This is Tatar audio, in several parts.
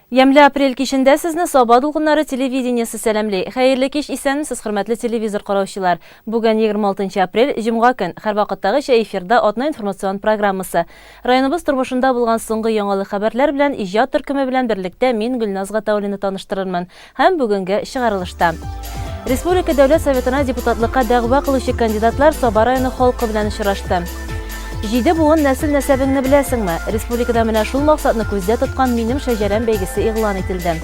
Ямьле апрель кичендә сезне Саба дулкыннары телевидениесе сәламли. Хәерле кич, исәнмесез, хөрмәтле телевизор караучылар. Бүген 26 апрель, җомга көн. Һәрвакыттагыча эфирда атна информацион программасы. Районыбыз тормышында булган соңгы яңалык хәбәрләр белән иҗат төркеме белән берлектә мин Гөлназ Гатауллина таныштырырмын. Һәм бүгенге чыгарылышта. Республика Дәүләт Советына депутатлыкка дәгъва кылучы кандидатлар Саба районы халкы белән очрашты. Җиде буын нәсел-нәсәбеңне беләсеңме? Республикада менә шул максатны күздә тоткан Минем шәҗәрәм бәйгесе игълан ителде.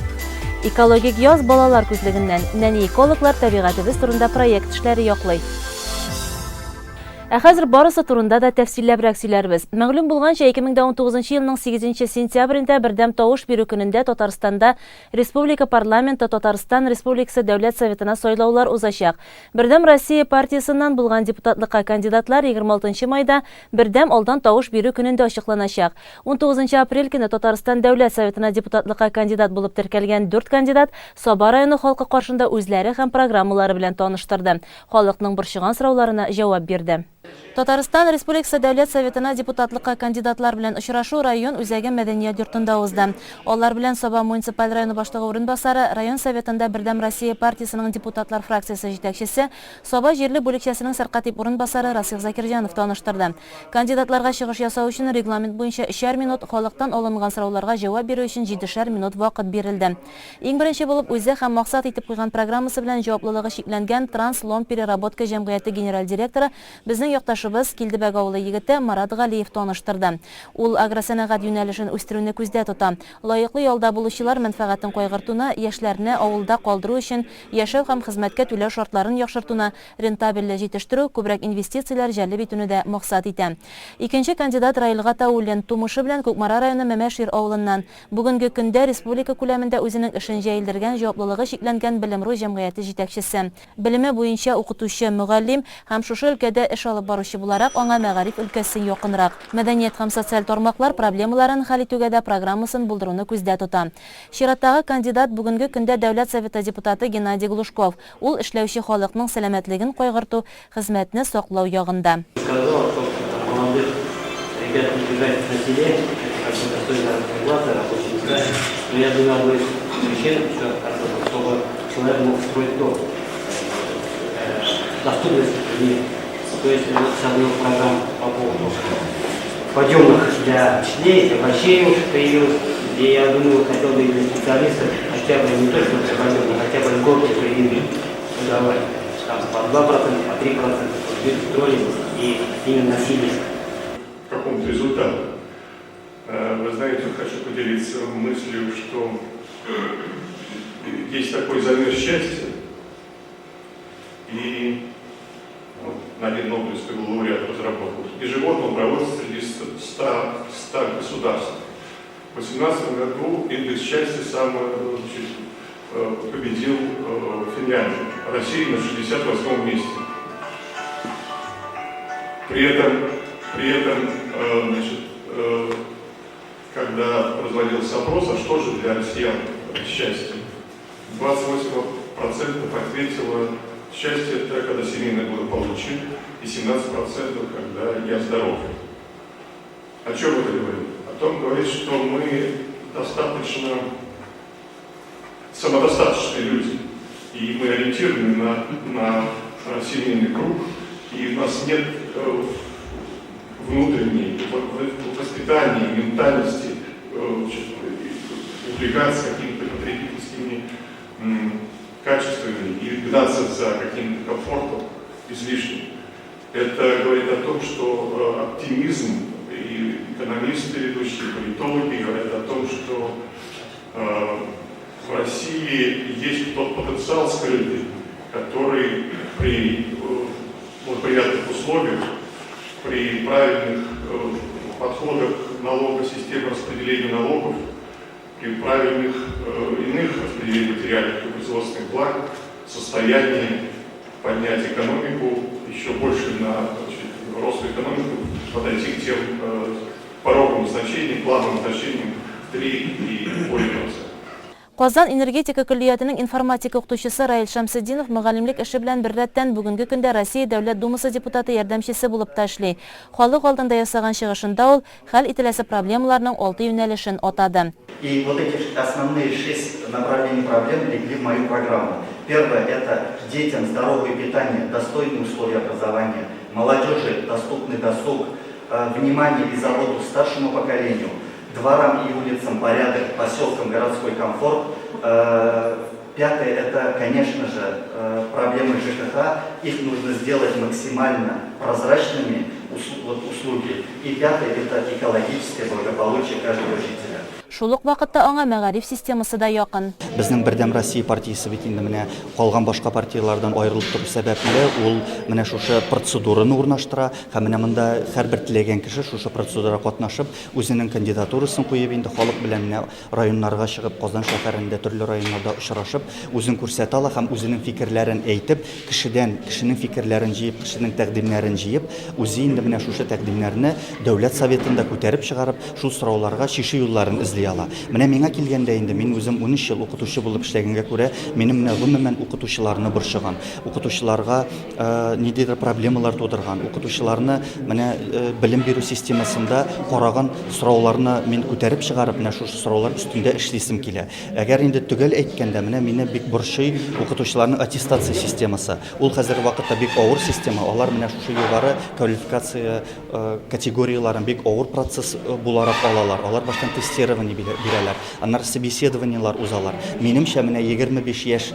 Экологик яз балалар күзлегеннән. Нәни экологлар табигатебез турында проект эшләре яклый. Ә хәзер барысы турында да тәфсилләбрәк сөйләрбез. Мәгълүм булганча, 2019 елның 8 сентябрендә бердәм тавыш бирү көнендә Татарстанда Республика парламенты Татарстан Республикасы Дәүләт Советына сайлаулар узачак. Бердәм Россия партиясеннән булган депутатлыкка кандидатлар 26 майда бердәм алдан тавыш бирү көнендә ачыкланачак. 19 апрель көне Татарстан Дәүләт Советына депутатлыкка кандидат булып теркәлгән дүрт кандидат Саба районы халкы каршында үзләре һәм программалары белән таныштырды, халыкның борчыган сорауларына җавап бирде. Татарстан Республикасы Дәүләт Советына депутатлыкка кандидатлар белән очрашу район үзәге мәдәният йортында узды. Алар белән Саба муниципаль районы башлыгы урынбасары, район Советында Бердәм Россия партиясенең депутатлар фракциясе җитәкчесе, Саба җирле бүлекчәсенең сәркатип урынбасары Расих Закирҗанов таныштырды. Кандидатларга чыгыш ясау өчен регламент буенча өчәр минут, халыктан алынган сорауларга җавап бирү өчен җидешәр минут вакыт бирелде. Иң беренче булып үзе һәм максат итеп куйган программасы белән җаваплылыгы чикләнгән Трансломпереработка җәмгыяте генераль директоры, безнең якташыбыз, Килдебәк авылы егете Марат Галиев таныштырды. Ул агросәнәгать юнәлешен үстерүне күздә тота. Лаеклы ялда булучылар мәнфәгатен кайгыртуны, яшьләрне авылда калдыру өчен яшәү һәм хезмәткә түләү шартларын яхшыртуны, рентабельле җитештерү, күбрәк инвестицияләр җәлеп итүне дә максат итә. Икенче кандидат Раил Гатауллин, тумышы белән Кукмара районы Мәмәшир авылыннан. Бүгенге көндә республика күләмендә үзенең эшен җәелдергән җаваплылыгы чикләнгән Белем-ру җәмгыяте җитәкчесе. Белеме буенча укытучы, мөгаллим һәм шушы өлкәдә эш алып баручы буларак, аңа мәгариф өлкәсе якынрак. Мәдәният һәм социаль тармаклар проблемаларын хәл итүгә дә программасын булдыруны күздә тота. Чираттагы кандидат, бүгенге көндә Дәүләт Советы депутаты Геннадий Глушков. Ул эшләүче халыкның сәламәтлеген кайгырту, хезмәтне саклау ягында. Сказал о том, что там молодых ребят не держать на селе, это как бы достойная заработная плата, рабочие места. Но я думаю, одной из причин еще хотел бы, чтобы человек мог строить дом. Доступность жилья. То есть вот сейчас была программа по поводу подъемных для учителей, для врачей уже появилась. И я думаю, хотел бы и для специалистов хотя бы не то, что для подъемных, хотя бы льготы кредиты давать. Там по 2%, по 3%, чтобы люди строились и именно носились. Какому-то результату. Вы знаете, хочу поделиться мыслью, что есть такой замер счастья, и вот, один Нобелевский лауреат разработал. Ежегодно он проводится среди 100 государств. В 2018 году индекс счастья сам, значит, победил Финляндию. Россия на 68 месте. При этом, значит, когда производился опрос, а что же для россиян счастье, 28% ответило: счастье — это когда семейное благополучие, и 17%, когда я здоров. О чем это говорит? О том говорит, что мы достаточно самодостаточные люди, и мы ориентированы на семейный круг, и у нас нет внутренней, в воспитании, ментальности значит, увлекаться какими-то потребительскими качествами и гнаться за каким-то комфортом излишним. Это говорит о том, что оптимизм, и экономисты ведущие, политологи говорят о том, что в России есть тот потенциал скрытый, который при благоприятных условиях, при правильных подходах налога, системы распределения налогов, при правильных иных распределениях материальных и производственных благ в состоянии поднять экономику еще больше на, значит, рост экономику, подойти к тем пороговым значениям, плановым значениям 3 и более процентов. Казан энергетика көллиятенең информатика укытучысы Раил Шәмсетдинов мөгаллимлек эше белән беррәттән бүгенге көндә Россия Дәүләт Думасы депутаты ярдәмчесе булып та эшли. Халык алдында ясаган чыгышында ул хәл ителәсе проблемаларның алты юнәлешен атады. И вот эти основные шесть направлений проблем легли в мою программу. Первое – это детям здоровое питание, достойные условия образования, молодежи доступный досуг, внимание и заботу старшему поколению, дворам и улицам порядок, поселкам городской комфорт. Пятое – это, конечно же, проблемы ЖКХ. Их нужно сделать максимально прозрачными, вот, услуги. И пятое – это экологическое благополучие каждого жителя. Шул ук вакытта аңа мәгариф системасы да якын. Безнең Бердәм Россия партиясе бит инде менә калган башка партияләрдән аерылып тору сәбәпле, ул менә шушы процедураны урнаштыра һәм менә монда һәрбер теләгән кеше шушы процедурага катнашып, үзенең кандидатурасын куеп инде халык белән менә районнарга чыгып, Казан шәһәрендә төрле районнарда очрашып, үзен күрсәтә ала һәм үзенең фикерләрен әйтеп, кешедән, кешенең фикерләрен җыеп, кешенең тәкъдимнәрен җыеп, үзе инде менә шушы тәкъдимнәрне Дәүләт Советында күтәреп чыгарып, шул сорауларга чишү юлларын эзли ала. Менә миңа килгәндә инде, мин үзем 13 ел укытучы булып эшләгәнгә күрә, минем менә гомумән укытучыларны борчыган, укытучыларга ниндидер проблемалар тудырган, укытучыларны менә белем бирү системасында караган сорауларны мин күтәреп чыгарып, менә шушы сораулар өстендә эшлисем килә. Әгәр инде төгәл әйткәндә, менә мине бик борчый укытучыларның аттестация системасы. Ул хәзерге вакытта бик авыр система, алар менә шушы югары квалификация категорияләрен бик авыр процесс буларак алалар. Алар баштан тестирование бирәләр, аннары собеседованиелар узалар. Минемчә, менә 25 яшь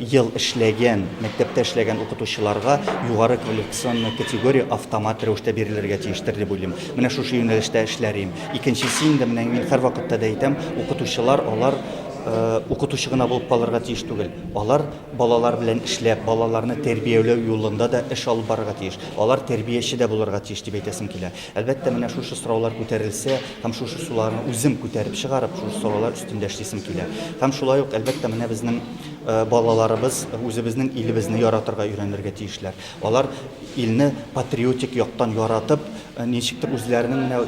ел эшләгән, мәктәптә эшләгән укытучыларга югары квалификационный категория автомат рәвештә бирелергә тиештер дип уйлыйм. Менә шушы юнәлештә эшләр идем. Икенчесе инде, менә мин һәрвакытта да әйтәм, укытучылар алар укытучы гына булып калырга тиеш түгел. Алар балалар белән эшләп, балаларны тәрбияләү юлында да эш алып барырга тиеш. Алар тәрбияче дә булырга тиеш дип әйтәсем килә. Әлбәттә, менә шушы сораулар күтәрелсә һәм шушы суларны үзем күтәреп чыгарып, шушы сораулар өстендә эшлисем килә. Һәм шулай ук, әлбәттә, менә безнең балаларыбыз үзебезнең илебезне яратырга өйрәнергә тиешләр. Алар илне патриотик яктан яратып, ничектер үзләренең менә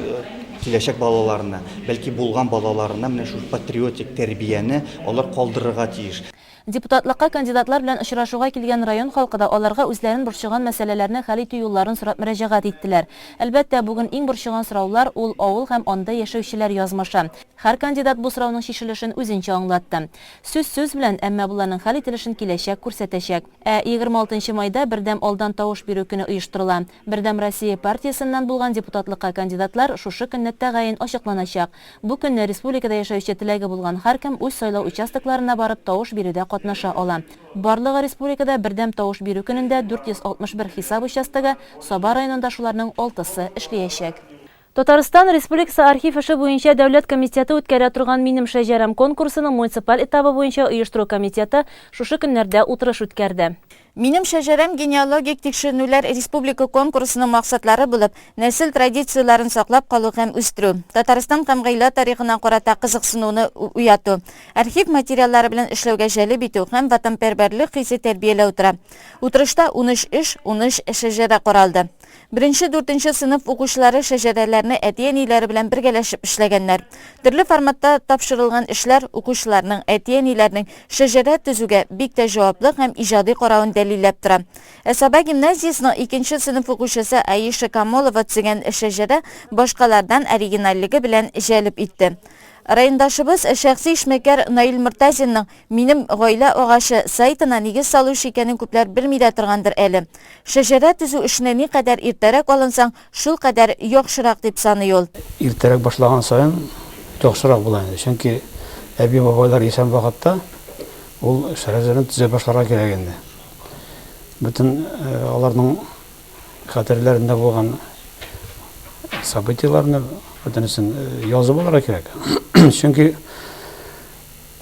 киләчәк балаларына, бәлки булган балаларына менә шул патриотик тәрбияне алар калдырырга тиеш. Депутатлыкка кандидатлар белән очрашуга килгән район халкы да аларга үзләрен борчыган мәсьәләләрне хәл итү юлларын сорап мөрәҗәгать иттеләр. Әлбәттә, бүген иң борчыган сораулар, ул авыл һәм анда яшәүчеләр язмышы. Һәр кандидат бу сорауның чишелешен үзенчә аңлатты. Сүз сүз белән, әмма боларның хәл ителешен киләчәк күрсәтәчәк. Ә 26 нчы майда бердәм алдан тавыш бирү көне оештырыла. Бердәм Россия партиясеннән булган депутатлыкка кандидатлар шушы көнне тәгаен ачыкланачак. Бу көнне республикада яшәүче теләге булган һәркем үз сайлау участокларына барып тавыш бирүдә катнаша ала. Барлыгы республикада бердәм тавыш бирү көнендә 461 хисап участогы, Саба районында шуларның алтысы эшләячәк. Татарстан Республикасы архив эше буенча дәүләт комитеты үткәрә торган Минем шәҗәрәм конкурсының муниципаль этабы буенча оештыру комитеты шушы көннәрдә утырыш үткәрде. Минем шәҗәрәм генеалогик тикшеренүләр республика конкурсының максатлары булып, нәсел традицияләрен саклап калу һәм үстерү, Татарстан һәм гаилә тарихына карата кызыксынуны уяту, архив материаллары белән эшләүгә җәлеп итү һәм ватанпәрвәрлек хисе тәрбияләү тора. Утырышта 13 эш, 13 шәҗәрә каралды. Беренче-дүртенче сыйныф укучылары шәҗәрәләрне әти-әниләре белән бергәләшеп эшләгәннәр. Төрле форматта тапшырылган эшләр укучыларның, әти-әниләрнең шәҗәрә төзүгә бик тә җаваплы һәм иҗади каравын дәлилләп тора. Ә Саба гимназиясенең икенче сыйныф укучысы Аиша Камолова төзегән шәҗәрә башкалардан оригинальлеге белән җәлеп итте. Райондашыбыз, шәхси эшмәкәр Наил Мортазинның Минем гаилә агачы сайтына нигез салучы икәнен күпләр белми дә торгандыр әле. Шәҗәрә төзү эшенә никадәр иртәрәк алынсаң, шулкадәр яхшырак дип саный ул. Иртәрәк башлаган саен яхшырак була инде. Чөнки әби-бабайлар исән вакытта ул шәҗәрәне төзә башларга кирәк инде. Бөтен аларның хәтерләрендә булган событиеләрне бөтенесен язып алырга кирәк. Чөнки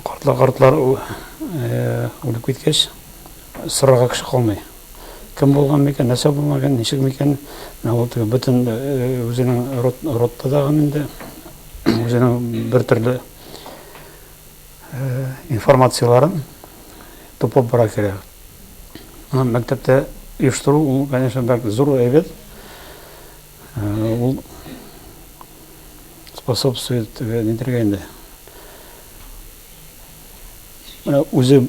Картлар картлар үлеп киткәч, сорарга кеше калмый. Кем булган микән, нәрсә булган микән, ничек микән? Менә ул теге бөтен үзенең род, родта дагы инде үзенең бер төрле информацияләрен туплап бара кирәк. Моны мәктәптә оештыру ул, конечно, бик зур әйбәт. Ул способствует нитергә инде. Менә үзе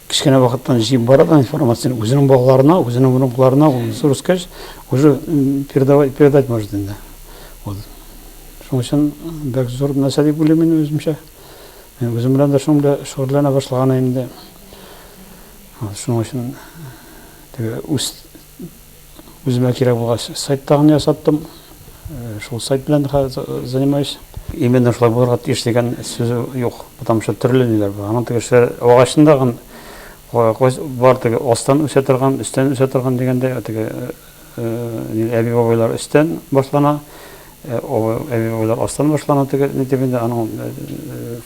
кечкенә вакыттан җыеп бара да информацияне үзенең балаларына, үзенең внукларына, ул зур үскәч, уже передавать, передать может инде. Вот. Шуның өчен бик зур нәрсә дип уйлыйм мин үземчә. Мин үзем белән дә шуның белән шөгыльләнә башлаган инде. Шуның өчен теге үз Үземә кирәк булгач, сайт тагын ясаттым. Шул сайт белән хәзер занимаюсь. Именно шулай булырга тиеш дигән сүз юк, потому что төрле ниләр бар. Аның теге эшләр агачында гын бар теге астан үсә торган, өстән үсә торган дигәндәй, теге әби-бабайлар өстән башлана, Әби-бабайлар астан башлана теге ни дип инде аның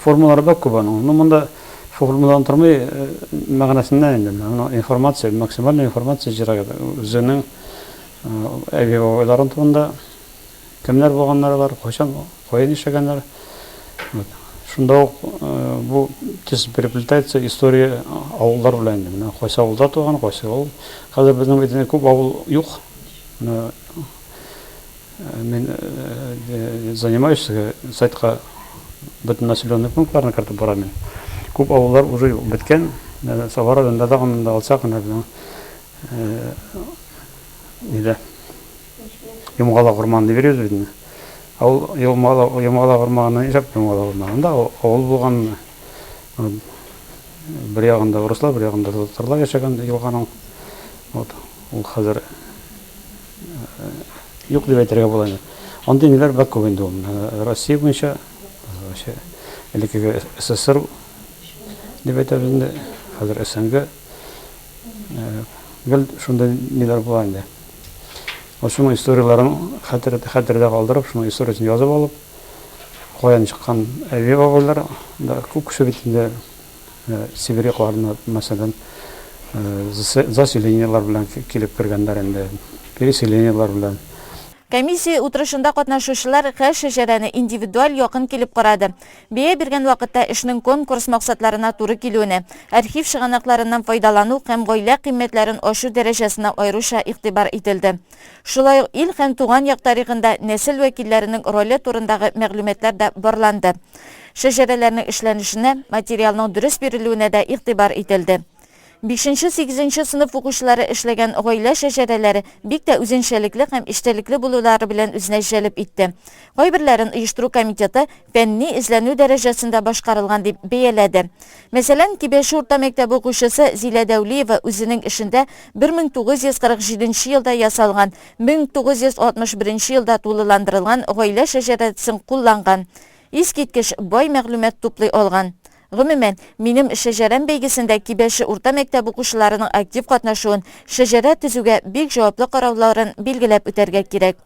формалары бик күп аның. Ну монда формадан тормый мәгънәсеннән инде. Моны информация, максимальная информация җыйрак үзенең әби-бабайларын турында кемнәр булганнар алар, кайчан, кая яшәгәннәр. Вот. Шунда ук бу тесно переплетается история авыллар белән инде. Менә кайсы авылда туган, кайсы авыл. Хәзер безнең бит инде күп авыл юк. Менә Мин занимаюсь сайтка бөтен населенный пунктларны кертеп барам мин. Күп авыллар уже беткән. Саба районында да анда алсак, менә безнең нидә Йомгалак урманы дип йөрибез бит инде. Ә ул Йомгалак, Йомгалак урманы нишләп Йомгалак урманы? Анда авыл булган. Бер ягында урыслар, бер ягында татарлар яшәгән елганың. Вот ул хәзер Юк дип әйтергә була инде. Андый ниләр бик күп инде ул. Россия буенча вообще элеккеге СССР дип әйтәбез инде, хәзер СНГ. Гел шундый ниләр була инде. Ул шуның историяләрен хәтер, хәтердә калдырып, шуның историясен язып алып, каян чыккан әби-бабайлар да күп кеше бит инде Себер якларына, мәсәлән, заселениеләр белән килеп кергәннәр инде, переселениеләр белән. Комиссия утырышында катнашучылар һәр шәҗәрәне индивидуаль якын килеп карады. Бәя биргән вакытта эшнең конкурс максатларына туры килүенә, архив чыганакларыннан файдалану һәм гаилә кыйммәтләрен ачу дәрәҗәсенә аеруча игътибар ителде. Шулай ук ил һәм туган як тарихында нәсел вәкилләренең роле турындагы мәгълүматлар да барланды. Шәҗәрәләрнең эшләнешенә, материалның дөрес бирелүенә дә игътибар ителде. Бишенче-сигезенче сыйныф укучылары эшләгән гаилә шәҗәрәләре бик тә үзенчәлекле һәм эчтәлекле булулары белән үзенә җәлеп итте. Кайберләрен оештыру комитеты фәнни эзләнү дәрәҗәсендә башкарылган дип бәяләде. Мәсәлән, Кибәче урта мәктәбе укучысы Зилә Дәүлиева үзенең эшендә 1947 нче елда ясалган, 1961 нче елда тулыландырылган гаилә шәҗәрәсен кулланган. Искиткеч бай мәгълүмат туплый алган. Гомумән, Минем шәҗәрәм бәйгесендә Кибәче урта мәктәбе укучыларының актив катнашуын, шәҗәрә төзүгә бик җаваплы карауларын билгеләп үтәргә кирәк.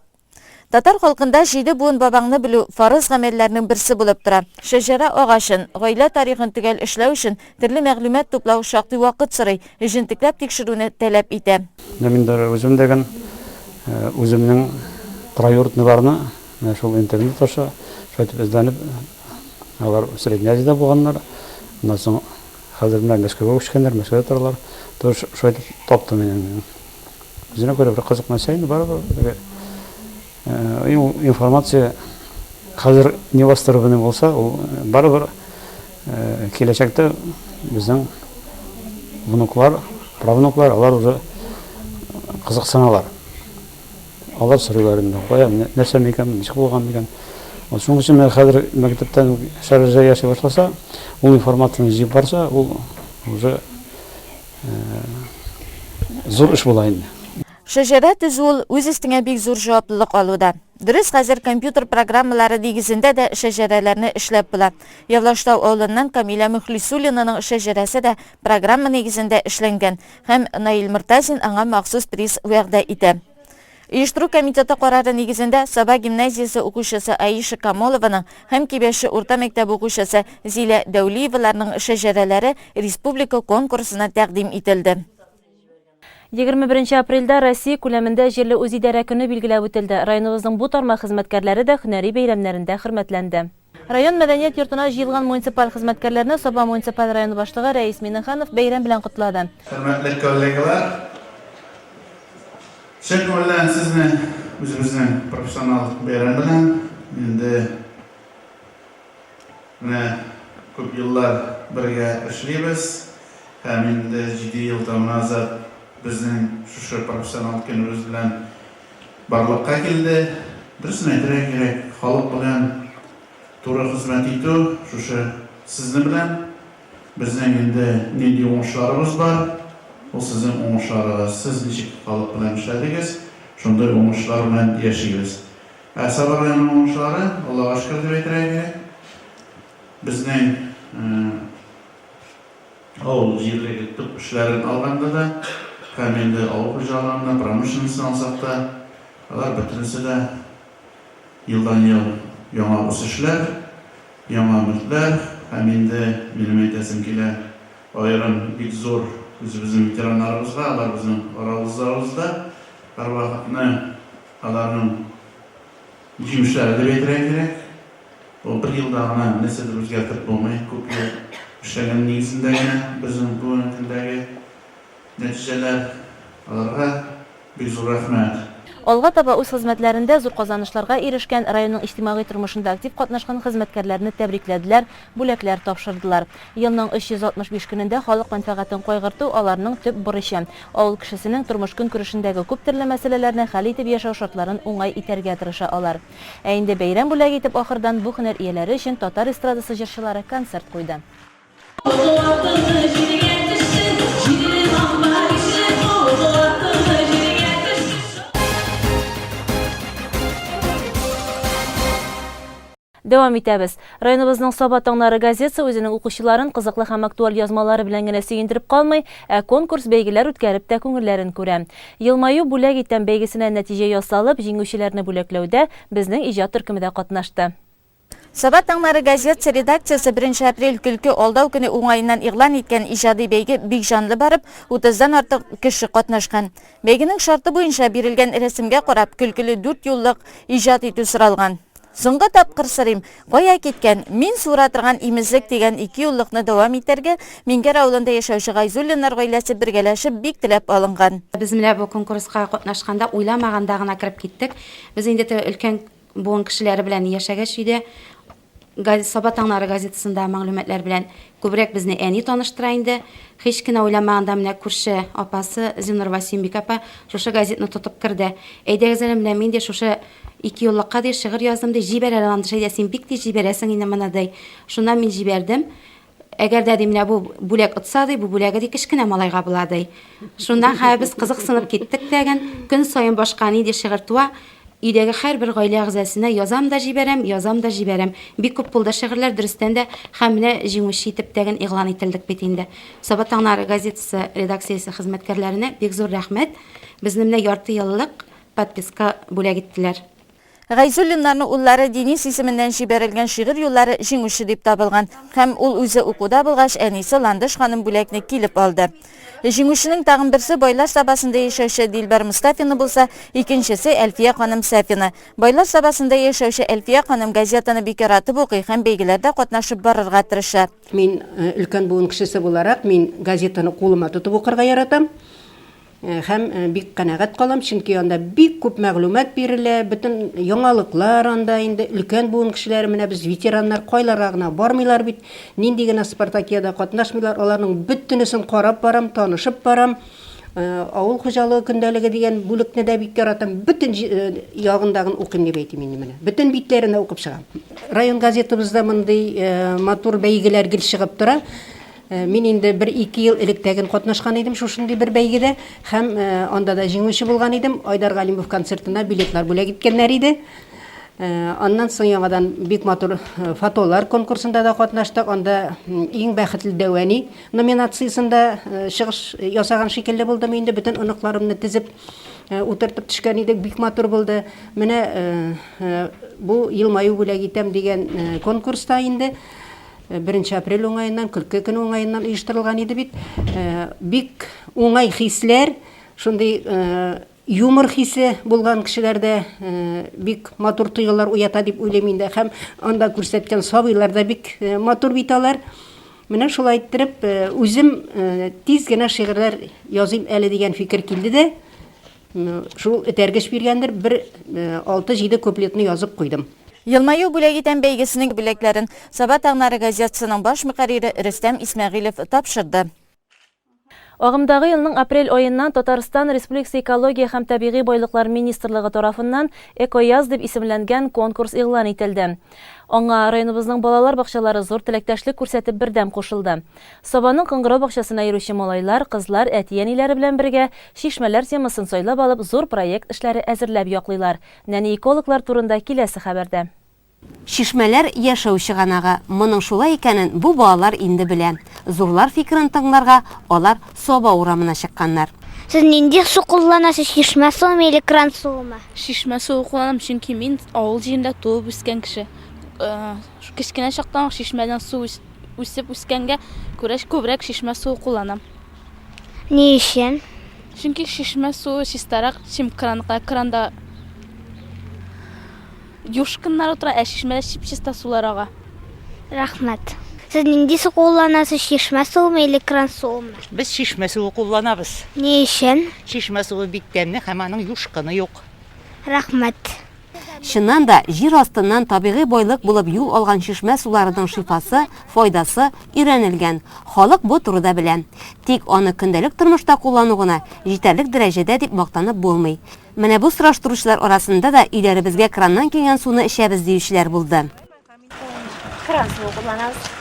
Татар халкында җиде буын бабаңны белү фарыз гамәлләрнең берсе булып тора. Шәҗәрә агачын, гаилә тарихын төгәл эшләү өчен төрле мәгълүмат туплау шактый вакыт сорый, җентекләп тикшерүне таләп итә. Менә мин даже үзем дә үземнең троюродныйларны менә шул интернет аша шулай итеп эзләнеп, алар Средняя Азиядә булганнар, аннан соң хәзер менә Мәскәүгә күчкәннәр, Мәскәүдә торалар. Тоже шулай итеп таптым мин. Үзенә күрә бер кызык нәрсә инде барыбер. Теге информация хәзер не востребованный булса, ул барыбер киләчәктә безнең внуклар, правнуклар, алар уже кызыксыналар. Алар сорыйлар инде, кая, нәрсә микән, ничек булган микән. Шуның өчен менә хәзер мәктәптән шәрәҗә ясый башласа, ул информацияне җыеп барса, ул уже Зур эш була инде. Шәҗәрә төзү ул үз өстеңә бик зур җаваплылык алу да. Дөрес, хәзер компьютер программалары нигезендә дә шәҗәрәләрне эшләп була. Явлаштау авылыннан Камилә Мөхлисуллинаның шәҗәрәсе дә программа нигезендә эшләнгән һәм Наил Мортазин аңа махсус приз вәгъдә итә. Оештыру комитеты карары нигезендә Саба гимназиясе укучысы Аиша Камолованың һәм Кибәче урта мәктәбе укучысы Зилә Дәүлиеваларның шәҗәрәләре республика конкурсына тәкъдим ителде. 21 апрельдә Россия күләмендә җирле үзидарә көне билгеләп үтелде. Районыбызның бу тармак хезмәткәрләре дә һөнәри бәйрәмнәрендә хөрмәтләнде. Район мәдәният йортына җыелган муниципаль хезмәткәрләрне Саба муниципаль районы башлыгы Рәис Миңнеханов бәйрәм белән котлады. Хөрмәтле коллегалар, чын күңелдән сезне үзебезнең профессионал бәйрәм белән, инде менә күп еллар бергә эшлибез һәм инде җиде ел тому назад безнең шушы профессионал көнебез белән барлыкка килде. Дөресен әйтергә кирәк, халык белән туры хезмәт итү шушы сезне белән безнең инде нинди уңышларыбыз бар, ул сезнең уңышларыгыз. Сез ничек халык белән эшләдегез, шундый уңышлар белән яшибез. Ә Саба районының уңышлары, Аллага шөкер дип әйтергә кирәк, безнең авыл җирлеге төп эшләрен алганда да, һәм инде авыл хуҗалыгында, промышленностьны алсак та, алар бөтенесе дә елдан-ел яңа үсешләр, яңа өметләр һәм инде минем әйтәсем килә, аерым бик зур үзебезнең ветераннарыбызга, алар безнең арабызда һәрвакытны Аларның җимешләре дип әйтергә кирәк. Ул бер елда гына нәрсәдер үзгәртеп булмый, күп ел эшләгән нигезендә генә безнең бүгенге көндәге нәтиҗәләр. Аларга бик зур рәхмәт. Алга таба үз хезмәтләрендә зур казанышларга ирешкән, районның иҗтимагый тормышында актив катнашкан хезмәткәрләрне тәбрикләделәр, бүләкләр тапшырдылар. Елның 365 көнендә халык мәнфәгатен кайгырту, аларның төп бурычы. Авыл кешесенең тормыш-көнкүрешендәге күптөрле мәсьәләләрне хәл итеп яшәү шартларын уңай итәргә тырыша алар. Ә инде бәйрәм бүләге итеп ахырдан бу һөнәр ияләре өчен татар эстрадасы җырчылары концерт куйды. Дәвам итәбез. Районыбызның Саба таңнары газетасы үзенең укучыларын кызыклы һәм актуаль язмалары белән генә сөендереп калмый, ә конкурс-бәйгеләр үткәреп тә күңелләрен күрә. Елмаю бүләк итәм бәйгесенә нәтиҗә ясалып, җиңүчеләрне бүләкләүдә безнең иҗат төркеме дә катнашты. Саба таңнары газетасы редакциясе беренче апрель көлке алдау көне уңаеннан игълан иткән иҗади бәйге бик җанлы барып, утыздан артык кеше катнашкан. Бәйгенең шарты буенча бирелгән рәсемгә карап, көлкеле дүртьюллык иҗат итү соралган. Соңгы тапкыр сорыйм, кая киткән, мин суыра торган имезлек дигән икеюллыкны дәвам итәргә Миңгәр авылында яшәүче Гайзуллиннар гаиләсе бергәләшеп бик теләп алынган. Без менә бу конкурска катнашканда уйламаганда гына кереп киттек. Без инде теге өлкән буын кешеләре белән яшәгәч өйдә, Саба таңнары газетасында мәгълүматлар белән күбрәк безне әни таныштыра инде. Һич кенә уйламаганда менә күрше апасы Зиннур Васимбик апа шушы газетны тотып керде. Әйдәгез әле менә мин дә шушы Икеюллыкка, ди, шигырь яздым, ди, җибәр әле, Ландыш, әйдә, син бик тиз җибәрәсең инде моны, ди. Шуннан мин җибәрдем. Әгәр дә, ди, менә бу бүләк отса, ди, бу бүләге, ди, кечкенә малайга була, ди. Шуннан хәзер без кызыксынып киттек тәген. Көн саен башка нинди шигырь туа, өйдәге һәрбер гаилә әгъзасына язам да җибәрәм, язам да җибәрәм. Бик күп булды шигырьләр, дөрестән дә, һәм менә җиңүче итеп тәген игълан ителдек бит инде. Саба таңнары газетасы редакциясе хезмәткәрләренә бик зур рәхмәт. Безне менә ярты еллык Подписка бүләк иттеләр. Гайзуллиннарның уллары Денис исеменнән җибәрелгән шигырь юллары җиңүче дип табылган һәм ул үзе укуда булгач, әнисе Ландыш ханым бүләкне килеп алды. Җиңүченең тагын берсе Байлар Сабасында яшәүче Дилбәр Мостафина булса, икенчесе, Әлфия ханым Сафина. Байлар Сабасында яшәүче Әлфия ханым газетаны бик яратып укый һәм бәйгеләрдә катнашып барырга тырыша. Мин, өлкән буын кешесе буларак, мин газетаны кулыма тотып укырга яратам. Һәм бик канәгать калам, чөнки анда бик күп мәгълүмат бирелә, бөтен яңалыклар анда инде өлкән буын кешеләре, менә без ветераннар кайларга гына бармыйлар бит, нинди генә спартакиада катнашмыйлар, аларның бөтенесен карап барам, танышып барам. Авыл хуҗалыгы көндәлеге дигән бүлекне дә бик яратам, бөтен ягындагын укыйм дип әйтим инде менә. Бөтен битләрен дә укып чыгам. Район газетабызда мондый матур бәйгеләр гел чыгып тора. Мин инде бер-ике ел элек тәген катнашкан идем шушындый бер бәйгедә һәм анда да җиңүче булган идем. Айдар Галимов концертына билетлар бүләк иткәннәр иде. Аннан соң яңадан бик матур фотолар конкурсында да катнаштык. Анда иң бәхетле дәү әни номинациясендә чыгыш ясаган шикелле булдым инде. Бөтен оныкларымны тезеп утыртып төшкән идек. Бик матур булды. Менә бу елмаю бүләк итәм дигән конкурста инде Беренче апрель уңаеннан, көлке көне уңаеннан оештырылган иде бит. Бик уңай хисләр, шундый юмор хисе булган кешеләрдә бик матур тойгылар уята дип уйлыйм инде. Һәм анда күрсәткән сабыйлар да бик матур бит алар. Менә шулай иттереп, үзем тиз генә шигырьләр языйм әле дигән фикер килде дә, шул этәргеч биргәндер, бер 6-7 куплетны язып куйдым. Елмаю бүләк итәм бәйгесенең бүләкләрен Саба таңнары газетасының баш мөхәррире Рөстәм Исмәгыйлев тапшырды. Агымдагы елның апрель аеннан Татарстан Республикасы Экология һәм табигый байлыклар министрлыгы тарафыннан Экояз дип исемләнгән конкурс игълан ителде. Аңа районыбызның балалар бакчалары зур теләктәшлек күрсәтеп бердәм кушылды. Сабаның Кыңгырау бакчасына йөрүче малайлар, кызлар әти-әниләре белән бергә чишмәләр темасын сайлап алып зур проект эшләре әзерләп яклыйлар. Нәни экологлар турында киләсе хәбәрдә. Чишмәләр, яшәү чыганагы. Моның шулай икәнен бу балалар инде белә. Зурлар фикерен тыңларга алар Саба урамына чыкканнар. Сез нинди су кулланасыз, чишмә суымы или кран суымы? Чишмә суы кулланам, чөнки мин авыл җирендә туып үскән кеше. Кечкенә чактан ук чишмәдән су үсеп үскәнгә күрә, күбрәк чишмә суы кулланам. Ни өчен? Чөнки чишмә суы чистарак, чем кранныкы. Кранда Юшкыннар утыра, ә чишмәдә чип-чиста сулар ага. Рәхмәт. Сез нинди су кулланасыз, чишмә суымы или кран суымы? Без чишмә суы кулланабыз. Ни өчен? Чишмә суы бик тәмле һәм аның юшкыны юк. Рәхмәт. Чыннан да, җир астыннан табигый байлык булып юл алган чишмә суларының шифасы, файдасы өйрәнелгән, халык бу турыда белә. Тик аны көндәлек тормышта куллану гына җитәрлек дәрәҗәдә дип мактанып булмый. Менә бу сораштыручылар арасында да өйләребезгә краннан килгән суны эчәбез диючеләр булды. Кран суы кулланабыз.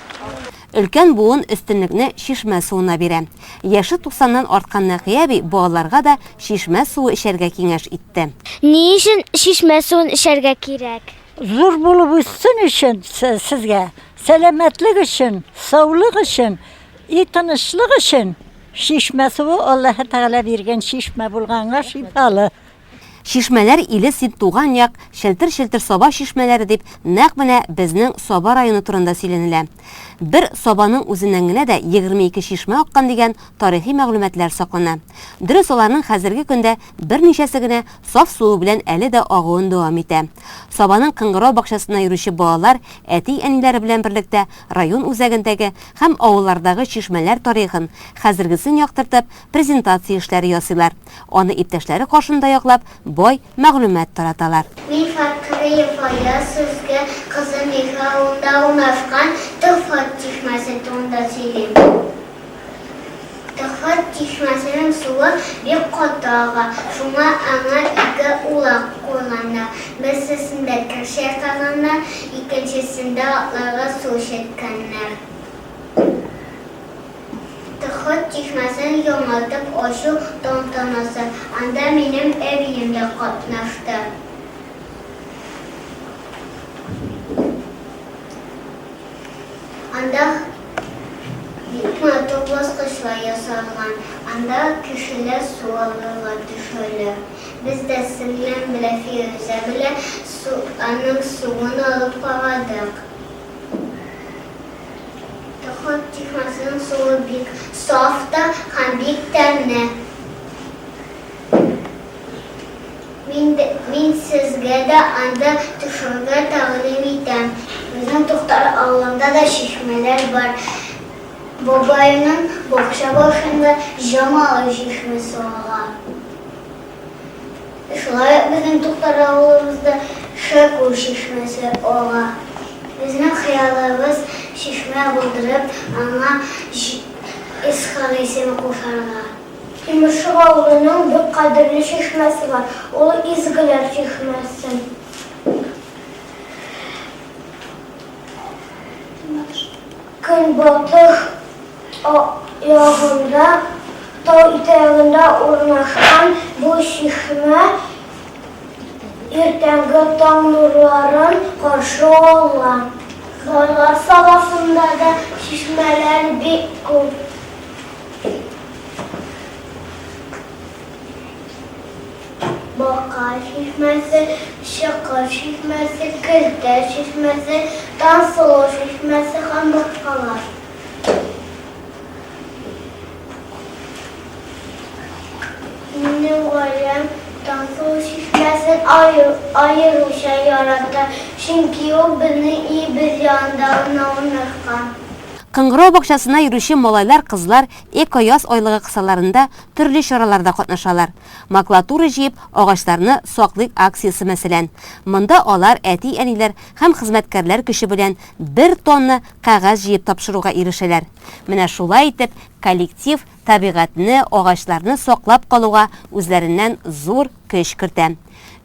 Өлкән буын өстенлекне чишмә суына бирә. Яше туксаннан арткан Нәкыя әби балаларга да чишмә суы эчәргә киңәш итте. Ни өчен чишмә суын эчәргә кирәк? Зур булып үссен өчен сезгә, сәламәтлек өчен, саулык өчен и тынычлык өчен. Чишмә суы Аллаһы Тәгалә биргән чишмә булганга шифалы. Чишмәләр иле син туган як, челтер-челтер Саба чишмәләре дип нәкъ менә безнең Саба районы турында сөйләнелә. Бер Сабаның үзеннән генә дә 22 чишмә аккан дигән тарихи мәгълүматлар саклана. Дөрес, аларның хәзерге көндә берничәсе генә саф суы белән әле дә агуын дәвам итә. Сабаның Кыңгырау бакчасына йөрүче балалар әти-әниләре белән берлектә район үзәгендәге һәм авыллардагы чишмәләр тарихын, хәзергесен яктыртып, презентация эшләре ясыйлар. Аны иптәшләре каршында яклап, бай мәгълүмат тараталар. Мин Фәхриев Фаяз сезгә Кызыл Миха авылында урнашкан Төхфәт чишмәсе турында сөйлим. Төхфәт чишмәсенең суы бик каты ага, шуңа аңа ике улак куйганнар. Берсесендә кер чайкаганнар, икенчесендә атларга су эчерткәннәр. Төхфәт чишмәсен яңартып ачу тантанасы, анда минем әбием дә катнашты. Анда бик матур баскычлар ясалган, анда кешеләр су алырга төшәләр. Без дә сеңлем белән Фирүзә белән су, аның суын алып карадык. Тохот чишмәсенең суы бик саф та һәм бик тәмле. Мин, мин сезгә дә анда төшәргә тәкъдим итәм. Безнең Туктар авылында да чишмәләр бар. Бабайның бакча башында Җамалы чишмәсе ага. Шулай ук безнең Туктар авылыбызда Шәкүр чишмәсе ага. Безнең хыялыбыз чишмә булдырып, аңа Исхак исеме кушарга. Тимершык авылының бик кадерле чишмәсе бар, ул Изгеләр чишмәсе. Көнбатыш ягында, тау итәгендә урнашкан бу чишмә иртәнге таң нурларын каршы ала. Болгар саласында да чишмәләр бик күп. Бака чишмәсе, Чокыр чишмәсе, Көлтә чишмәсе, Тансылу чишмәсе һәм башкалар. Минем гаиләм Тансылу чишмәсен аеруча ярата, чөнки ул безнең өебез янында гына урнашкан. Кыңгырау бакчасына йөрүче малайлар-кызлар Эко-яз айлыгы кысаларында төрле чараларда катнашалар. Макулатура җыеп, агачларны саклыйк акциясе, мәсәлән. Монда алар әти-әниләр һәм хезмәткәрләр көче белән бер тонна кәгазь җыеп тапшыруга ирешәләр. Менә шулай итеп, коллектив табигатьне, агачларны саклап калуга үзләреннән зур көч кертә.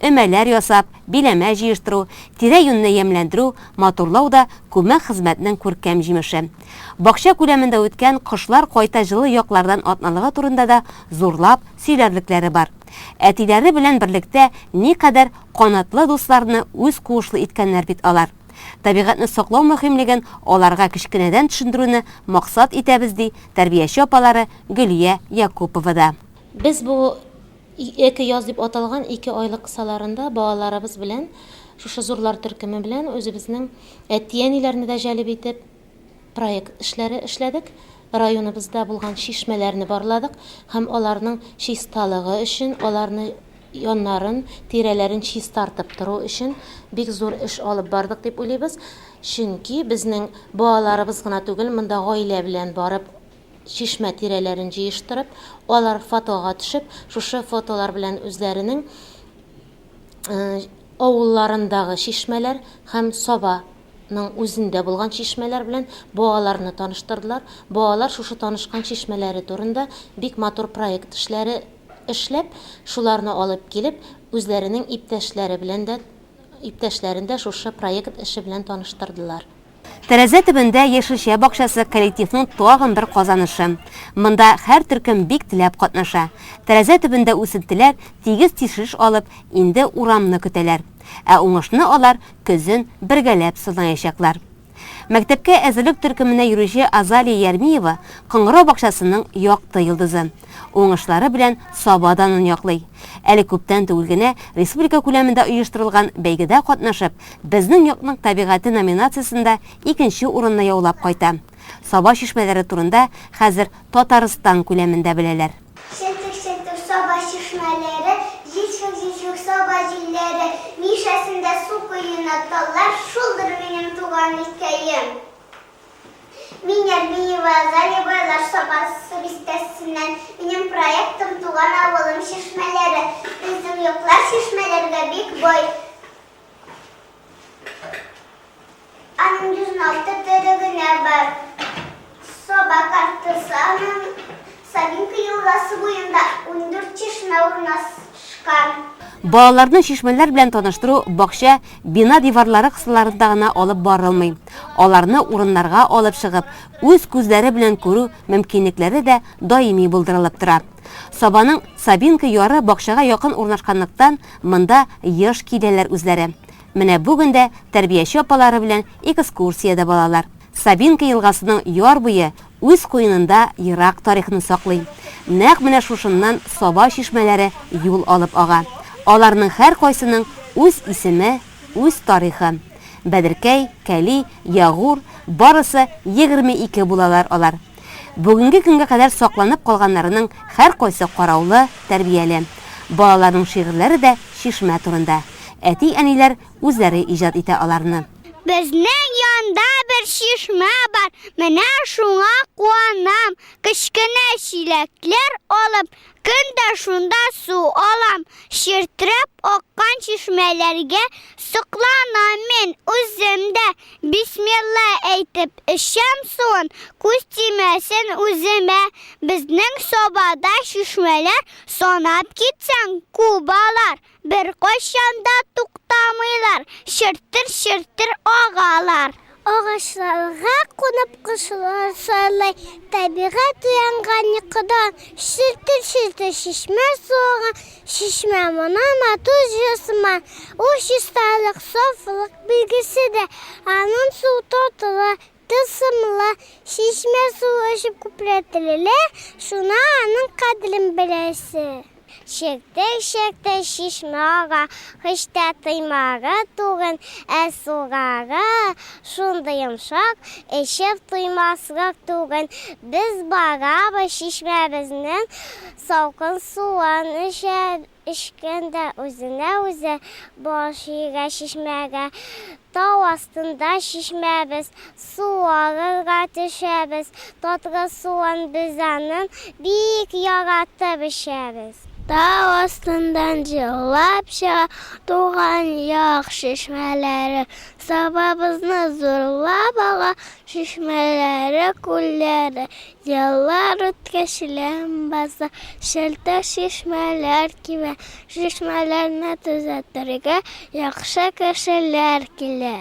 Өмәләр ясап, биләмә җыештыру, тирә-юньне ямьләндерү, матурлау да күмәк хезмәтнең күркәм җимеше. Бакча күләмендә үткән Кошлар кайта җылы яклардан атналыгы турында да зурлап сөйләрлекләре бар. Әтиләре белән берлектә никадәр канатлы дусларны үз куышлы иткәннәр бит алар. Табигатьне саклау мөһимлеген аларга кечкенәдән төшендерүне максат итәбез, ди тәрбияче апалары Гөлия Якупова да. Без бу Эко-яз дип аталган икеайлык кысаларында балаларыбыз белән, шушы зурлар төркеме белән үзебезнең әти-әниләрне дә җәлеп итеп, проект эшләре эшләдек. Районыбызда булган чишмәләрне барладык һәм аларның чисталыгы өчен, аларны яннарын, тирәләрен чистартып тору өчен бик зур эш алып бардык дип уйлыйбыз. Чөнки безнең балаларыбыз гына түгел, монда гаилә белән барып, чишмә тирәләрен җыештырып, алар фотога төшеп, шушы фотолар белән үзләренең авылларындагы чишмәләр һәм Саба ның үзендә булган чишмәләр белән балаларны таныштырдылар. Балалар шушы танышкан чишмәләре турында бик матур проект эшләре эшләп, шуларны алып килеп, үзләренең иптәшләре белән дә, иптәшләрен дә шушы проект эше белән таныштырдылар. Тәрәзә төбендә яшелчә бакчасы коллективның тагын бер казанышы. Монда һәр төркем бик теләп катнаша. Тәрәзә төбендә үсентеләр тигез тишеш алып, инде урамны көтәләр. Ә уңышны алар көзен бергәләп санаячаклар. Мәктәпкә әзерлек төркеменә йөрүче Азалия Ярмиева Кыңгырау бакчасының якты йолдызы. Уңышлары белән Саба данын яклый. Әле күптән түгел генә республика күләмендә оештырылган бәйгедә катнашып, Безнең якның табигате номинациясендә икенче урынны яулап кайта. Саба чишмәләре турында хәзер Татарстан күләмендә беләләр. Челтер-челтер Саба чишмәләре, Җилфер-җилфер Саба җилләре, Мишәсендә су коена таллар, Шулдыр минем туган илкәем. Мин Ярмиева Азалия Байлар Сабасы бистәсеннән. Минем проектым Туган авылым чишмәләре. Безнең яклар чишмәләргә бик бай. Аның 116 төре генә бар. Саба картасы аның Сабинка елгасы буенда 14 чишмә урнашкан. Балаларны чишмәләр белән таныштыру бакча бина диварлары кысаларында гына алып барылмый. Аларны урыннарга алып чыгып, үз күзләре белән күрү мөмкинлекләре дә даими булдырылып тора. Сабаның Сабинка яры бакчага якын урнашканлыктан, монда еш киләләр үзләре. Менә бүген дә тәрбияче апалары белән экскурсиядә балалар. Сабинка елгасының яр буе үз куенында ерак тарихны саклый. Нәкъ менә шушыннан Саба чишмәләре юл алып ага. Аларның һәркайсының үз исеме, үз тарихы. Бәдеркәй, Кәли, Ягур, барысы 22 булалар алар. Бүгенге көнгә кадәр сакланып калганнарының һәркайсы караулы, тәрбияле. Балаларның шигырьләре дә чишмә турында. Әти-әниләр үзләре иҗат итә аларны. Безнең янда бер чишмә бар, менә шуңа куанам. Кечкенә чиләкләр алып, көн дә шунда су алам. Чиртрәп аккан чишмәләргә сокланам мин үзем дә. Бисмилла әйтеп эчәм суын, күз тимәсен үземә. Безнең Сабада чишмәләр санап китсәң, күп алар. Беркайчан да туктамыйлар, чертер-чертер агалар. Агачларга кунып кошлар сайрый, Табигать уянган йокыдан. Челтер-челтер чишмә суы ага, Чишмә моны матур җыр сыман. Ул чисталык, сафлык билгесе дә, Аның суы татлы, тылсымлы. Чишмә суы эчеп күпләр терелә, Шуңа аның кадерен беләсе. Чертер-чертер чишмә ага, Һич тә тыймагы түген, Ә сулары шундый йомшак, Эчеп туймаслык түген. Без барабыз чишмәбезнең Салкын суын эчә, Эчкәндә үзенә-үзе Баш иярә чишмәгә. Тау астында чишмәбез, Су алырга төшәбез. Татлы суын без аның Бик яратып эчәбез. Тау астыннан җырлап чыга Туган як чишмәләре. Сабабызны зурлап ага Чишмәләре, күлләре. Еллар үткәч ләм баса, Челтер чишмәләр кибә. Чишмәләрне төзәтергә Яхшы кешеләр килә.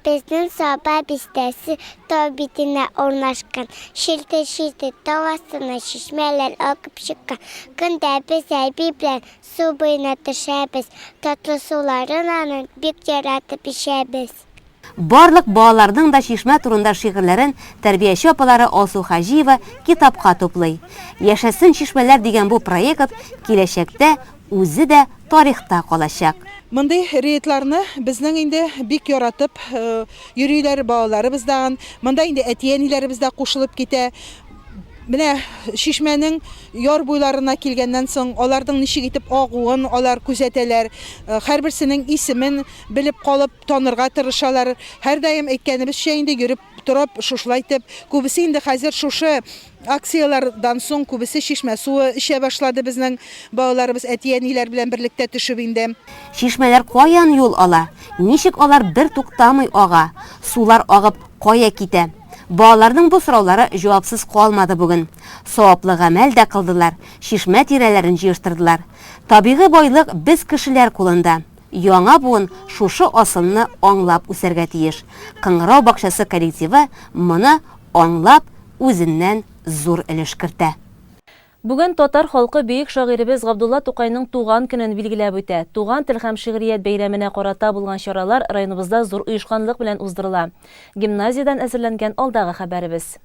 Безнең Саба бистәсе тау битенә урнашкан. Челтер-челтер тау астыннан чишмәләр агып чыккан. Көн дә без әби белән су буена төшәбез. Татлы суларын аның бик яратып эчәбез. Барлык балаларның да чишмә турында шигырьләрен тәрбияче апалары Алсу Хаҗиева китапка туплый. Яшәсен чишмәләр дигән бу проект киләчәктә үзе дә тарихта калачак. Мондый рейдларны безнең инде бик яратып йөриләр балаларыбыз да. Монда инде әти-әниләребез дә кушылып китә. Менә чишмәнең яр буйларына килгәннән соң, аларның ничек итеп агуын алар күзәтәләр. Һәрберсенең исемен белеп калып, танырга тырышалар. Һәрдаим әйткәнебезчә инде йөреп торып, шушылай итеп, күбесе инде хәзер шушы Акцияләрдән соң күбесе чишмә суы эчә башлады безнең балаларыбыз әти-әниләр белән берлектә төшеп инде. Чишмәләр каян юл ала? Ничек алар бер туктамый ага? Сулар агып кая китә? Балаларның бу сораулары җавапсыз калмады бүген. Саваплы гамәл дә кылдылар, чишмә тирәләрен җыештырдылар. Табигый байлык без кешеләр кулында. Яңа буын шушы асылны аңлап үсәргә тиеш. Кыңгырау бакчасы коллективы моны аңлап, үзеннән зур өлеш кертә. Бүген татар халкы бөек шагыйребез Габдулла Тукайның туган көнен билгеләп үтә. Туган тел һәм шигърият бәйрәменә карата булган чаралар районыбызда зур оешканлык белән уздырыла. Гимназиядән әзерләнгән алдагы хәбәребез.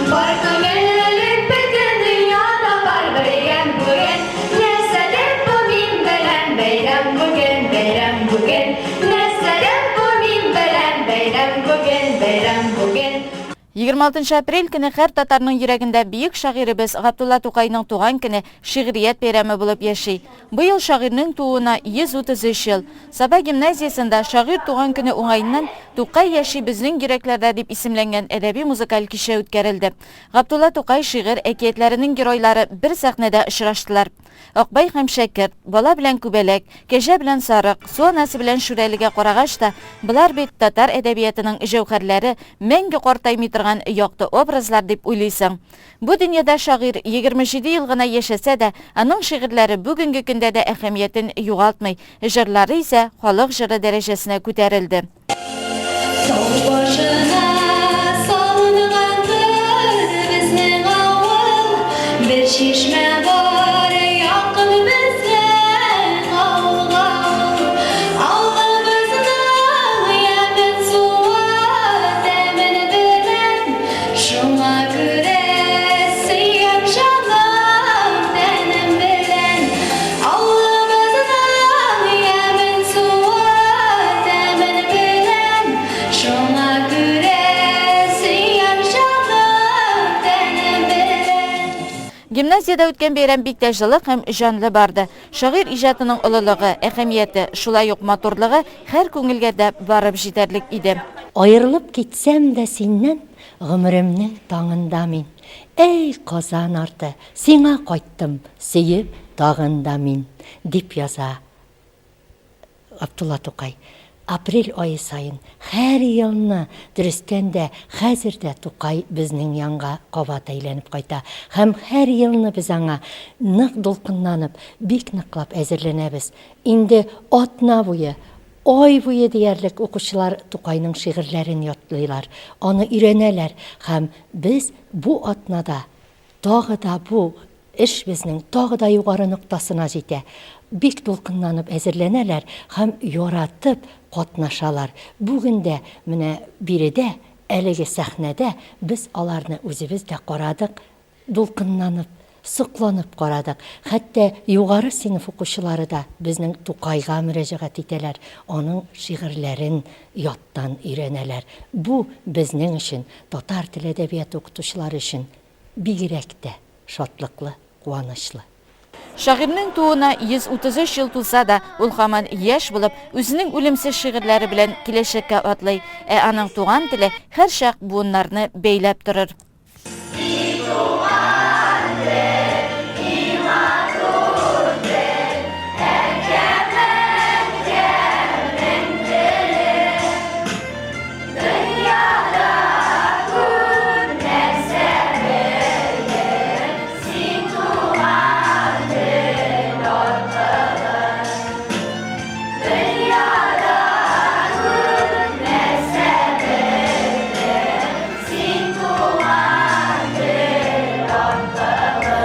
Бар күңелем бөтен дөньяда бар бәйрәм бүген. Нәрсәдер бу мин беләм, бәйрәм бүген, бәйрәм бүген. Нәрсәдер бу мин беләм, бәйрәм бүген, бәйрәм бүген. 26 нчы апрель көне һәр татарның йөрәгендә бөек шагыйребез Габдулла Тукайның туган көне шигърият бәйрәме булып яши. Быел шагыйрьнең тууына 133 ел. Саба гимназиясендә шагыйрь туган көне уңаеннан Тукай яши безнең йөрәкләрдә дип исемләнгән әдәби-музыкаль кичә үткәрелде. Габдулла Тукай шигырь, әкиятләренең геройлары бер сәхнәдә очраштылар. Акбай һәм Шәкерт, Бала белән Күбәләк, Кәҗә белән Сарык, Су анасы белән Шүрәлегә карагач та, болар бит татар әдәбиятының җәүһәрләре, мәңге картаймый торган якты образлар дип уйлыйсың. Бу дөньяда шагыйрь 27 ел гына яшәсә дә, аның шигырьләре бүгенге көндә дә әһәмиятен югалтмый, җырлары исә халык җыры дәрәҗәсенә күтәрелде. Тау башына салынгандыр безнең авыл, Бер чишмә бар якын безнең авылга ул. Авылыбызның ямен суы, тәмен беләм, Шуңа күрә сөям җаным, тәнем белән. Авылыбызның ямен суы, тәмен беләм, Шуңа күрә сөям җаным, тәнем белән. Гимназиядә үткән бәйрәм бик тә җылы һәм җанлы барды. Шагыйрь иҗатының олылыгы, әһәмияте, шулай ук матурлыгы һәр күңелгә дә барып җитәрлек иде. Аерылып китсәм дә синнән, Гомеремнең таңында мин. Әй, Казан арты, сиңа кайттым, Сөеп тагын да мин, дип яза Габдулла Тукай. Апрель ае саен, һәр елны, дөрестән дә, хәзер дә Тукай безнең янга кабат әйләнеп кайта. Һәм һәр елны без аңа нык дулкынланып, бик ныклап әзерләнәбез. Инде атна буе, ай буе диярлек укучылар Тукайның шигырьләрен ятлыйлар, аны өйрәнәләр һәм без бу атнада Тагы да бу эш безнең тагы да югары ноктасына җитә. Бик дулкынланып әзерләнәләр һәм яратып катнашалар. Бүген дә менә биредә, әлеге сәхнәдә без аларны үзебез дә карадык, дулкынланып, сокланып карадык. Хәтта югары сыйныф укучылары да безнең Тукайга мөрәҗәгать итәләр, аның шигырьләрен яттан өйрәнәләр. Бу безнең өчен, татар теле әдәбияты укытучылары өчен бигрәк тә шатлыклы, куанычлы. Шагыйрьнең тууына 133 ел тулса да, ул һаман яшь булып, үзенең үлемсез шигырьләре белән киләчәккә атлый, ә аның туган теле һәрчак буыннарны бәйләп торыр. И туган тел, и матур тел, әткәм-әнкәмнең теле. Дөньяда күп нәрсә белдем, син туган тел аркылы. Дөньяда күп нәрсә белдем, син туган тел аркылы.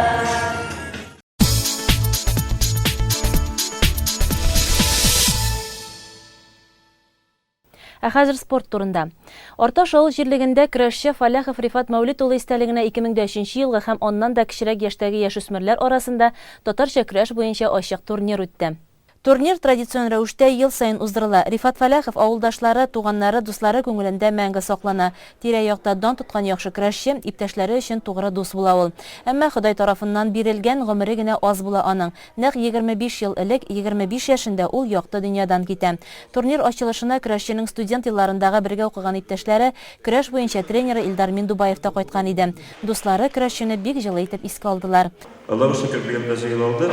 Ә хәзер спорт турында. Арташ авыл җирлегендә көрәшче Фәләхов Рифат Мәүлет улы истәлегенә 2003 елгы һәм аннан да кечерәк яшьтәге яшүсмерләр арасында татарча көрәш буенча ачык турнир үтте. Турнир традицион рәвештә ел саен уздырыла. Рифат Фәләхов авылдашлары, туганнары, дуслары күңелендә мәңге саклана. Тирә-якта дан тоткан яхшы көрәшче, иптәшләре өчен тугры дус була ул. Әмма Ходай тарафыннан бирелгән гомере генә аз була аның. Нәкъ 25 ел элек, 25 яшендә ул якты дөньядан китә. Турнир ачылышына көрәшченең студент елларындагы бергә укыган иптәшләре, көрәш буенча тренеры Илдар Миндубаев та кайткан иде. Дуслары көрәшчене бик җылы итеп искә алдылар. Аллага шөкер, бүген без җыела алдык.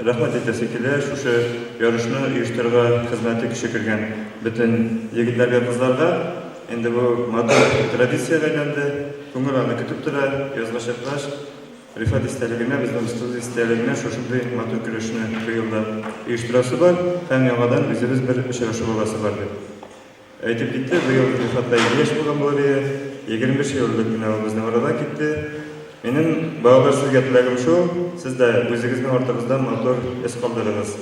Рәхмәт әйтәсе килә, шушы ярышны оештырырга хезмәте көче кергән бөтен егетләргә, кызларга. Инде бу матур традициягә әйләнде. Күңел аны көтеп тора. Язга чыккач, Рифат истәлегенә, безнең дустыбыз истәлегенә шушындый матур көрәшне быел да оештырасы бар һәм яңадан үзебез бер очрашып аласы бар, дип әйтеп китте. Быел Рифатка 50 яшь булган булыр иде. 25 ел элек кенә ул безнең арадан китте. Минем, балалар, сезгә теләгем шул, сез дә үзегезнең артыгыздан матур эз калдырыгыз.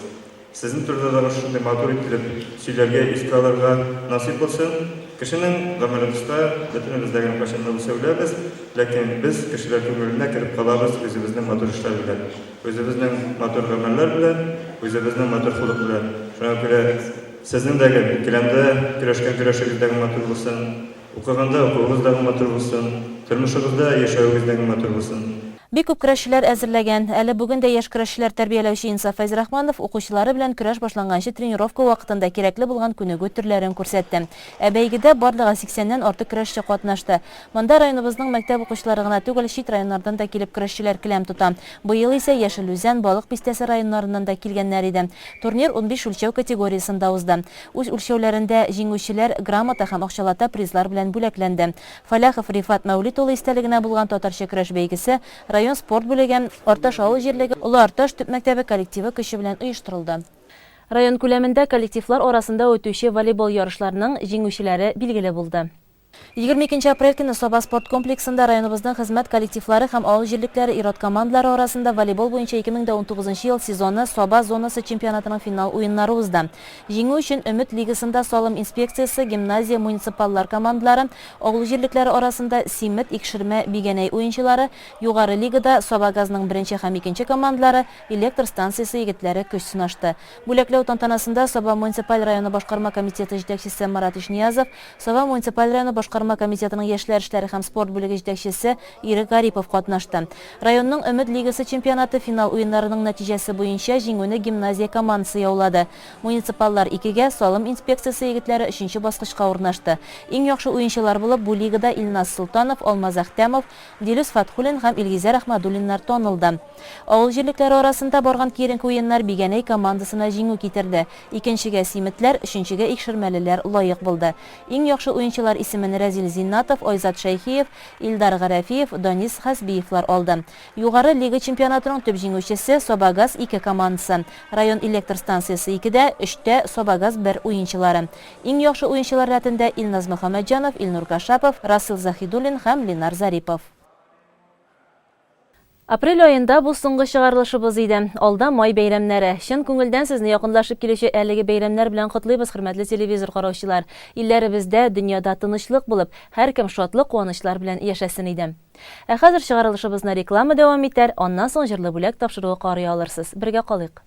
Сезнең турыда да шушындый матур иттереп сөйләргә, искә алырга насыйп булсын. Кешенең гомере кыска, бөтенебез дә генә кайчан да булса үләбез, ләкин без кешеләр күңеленә кереп калабыз үзебезнең матур эшләр белән, үзебезнең матур гамәлләр белән, үзебезнең матур холык белән. Шуңа күрә сезнең дә гел келәмдә көрәшкән көрәшегез дә матур булсын, Укыганда укуыгыз дагы матур булсын, тормышыгызда яшәвегез дәге матур булсын. Бик күп көрәшчеләр әзерләгән, әле бүген дә яшь көрәшчеләр тәрбияләүче Инсаф Фәйзрахманов укучылары белән көрәш башланганчы тренировка вакытында кирәкле булган күнегү төрләрен күрсәтте. Ә бәйгедә барлыгы 80 нән артык көрәшче катнашты. Монда районыбызның мәктәп укучылары гына түгел, чит районнардан да килеп көрәшчеләр келәм тота. Быел исә Яшел Үзән, Балык Бистәсе районнарыннан да килгәннәр иде. Турнир 15 үлчәү категориясендә узды. Үз үлчәүләрендә җиңүчеләр грамота һәм акчалата призлар белән бүләкләнде. Фәләхов Рифат Мәүлит улы истәлегенә булган татарча көрәш бәйгесе район спорт бүлеге, Арташ авыл җирлеге, Олы Арташ төп мәктәбе коллективы көче белән оештырылды. Район күләмендә коллективлар арасында үтүче волейбол ярышларының җиңүчеләре билгеле булды. 22 нче апрель көнне Саба спорт комплексында районыбызның хезмәт коллективлары һәм авыл җирлекләре ир-ат командалары арасында волейбол буенча 2019 ел сезоны Саба зонасы чемпионатының финал уеннары узды. Җиңү өчен Өмет лигасында салым инспекциясе, гимназия, муниципаллар командалары, авыл җирлекләре арасында Симет, Икшермә, Бигәнәй уенчылары, югары лигада Сабагаз ның беренче һәм икенче командалары, электр станциясе егетләре көч сынашты. Бүләкләү тантанасында Саба муниципаль районы башкарма комитеты җитәкчесе Марат Ишниязов, Саба муниципаль районы башкарма комитетының яшьләр эшләре һәм спорт бүлеге җитәкчесе Ирек Гарипов катнашты. Районның Өмет лигасы чемпионаты финал уеннарының нәтиҗәсе буенча җиңүне гимназия командасы яулады. Муниципаллар икегә, салым инспекциясе егетләре өченче баскычка урнашты. Иң яхшы уенчылар булып бу лигада Илназ Солтанов, Алмаз Әхтәмов, Дилүс Фәтхуллин һәм Илгизәр Әхмәдуллиннар танылды. Авыл җирлекләре арасында барган киеренке уеннар Бигәнәй командасына җиңү китерде. Икенчегә симетләр, өченчегә икшермәлеләр лаек булды. Иң яхшы уенчылар исемен Рәзил Зиннатов, Айзат Шәйхиев, Илдар Гарәфиев, Данис Хәсбиевлар алды. Югары лига чемпионатының төп җиңүчесе, Сабагаз 2 командасы. Район электр станциясе икедә, өчтә, Сабагаз 1 уенчылары. Иң яхшы уенчылар рәтендә Илназ Мөхәммәтҗанов, Илнур Кашапов, Расил Заһидуллин һәм Ленар Зарипов. Апрель аенда бу соңгы чыгарылышыбыз иде. Алда май бәйрәмнәре. Чын күңелдән сезне якынлашып килүче әлеге бәйрәмнәр белән котлыйбыз, хөрмәтле телевизор караучылар. Илләребездә, дөньяда тынычлык булып, һәркем шатлык-куанычлар белән яшәсен иде. Ә хәзер чыгарылышыбызны реклама дәвам итәр, аннан соң Җырлы бүләк тапшыруы карый алырсыз. Бергә калыйк.